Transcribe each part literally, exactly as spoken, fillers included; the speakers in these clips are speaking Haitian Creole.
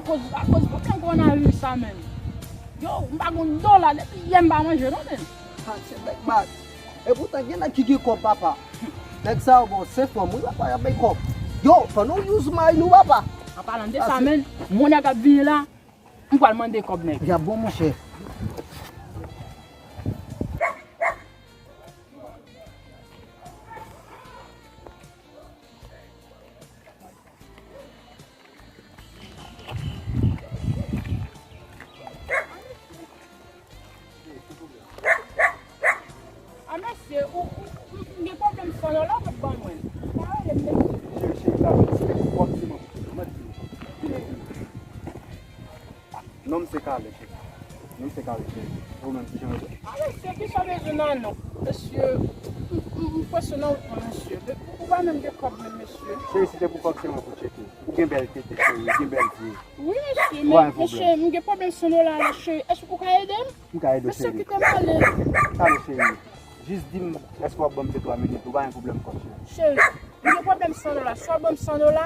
Akoz, akoz pwoblèm kowonaviris sa menm. Yo, m pa gon dola, depi yè m pa manje non menm. Ha, se bèk bat. E poutan gen nèg ki gen kòb, papa. Nèg sa yo bon, se fanm wi, papa, y ap bay kòb. Yo, fò nou use may nou, papa. An palan de sa menm, monè k ap vini la, m pral mande kòb nèg. Y ap bon, monchè. A mesye, ou, ou, ou, ou gen pwoblèm san dola ou p ap ban mwen? Pa rele m mesye. Cheri, cheri, pa rele m, se kòb se mwen. Non, m se Kale, cheri. Non, m se Kale, cheri. E ou menm, kijan w ye? A mesye, kisa w bezwen nan non? Mesye, m, m, m prese nan wout mwen, mesye. Ou, ou pa menm gen kòb menm, mesye. Cheri, si se pou kòb, se mwen pou tcheke. Ou gen bèl tete, cheri, ou gen bèl zye. Wi, mesye, men, mesye, m gen pwoblèm san dola la, cheri. Èske ou ka ede m? M ka ede w, cheri. Mesye, kite m ale. Tande, cheri. Jis di m, èske w ap ban m de twa minit? Ou pa gen pwoblèm kòb, cheri. Cheri, m gen pwoblèm san dola. Si w ap ban m san dola,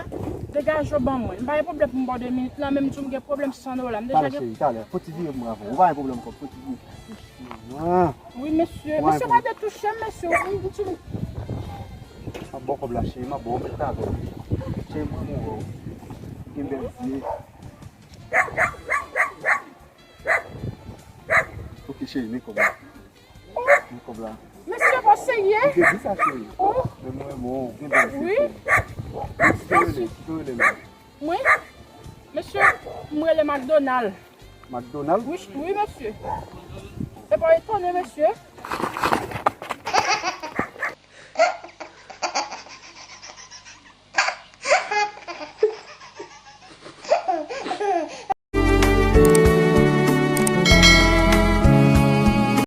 degaje w ban mwen. M pa gen pwoblèm pou m ba w de minit la, men m di w m gen pwoblèm san dola. M deja gen. Tande, cheri, tande. Fò ti vire pou mwen avan. Ou pa gen pwoblèm kòb, fò ti vire. Ah. Wi, mesye. Mesye, pa detouche m, mesye. M, m, m, m ap ba w kòb la, cheri. M ap ba w, mete avè w. Cheri, mwen, mwen wè w. Gen bèl zye. Ok, cheri, men kòb la. Men kòb la. Mesye, pa serye? M te di sa, cheri. Oh. Men mwen, bon, gen bèl fi, cheri. Wi. Kite rele, kite rele, men. Mwen? Mesye, mwen rele McDonald. McDonald? Wi, wi, mesye. E pa etone, mesye.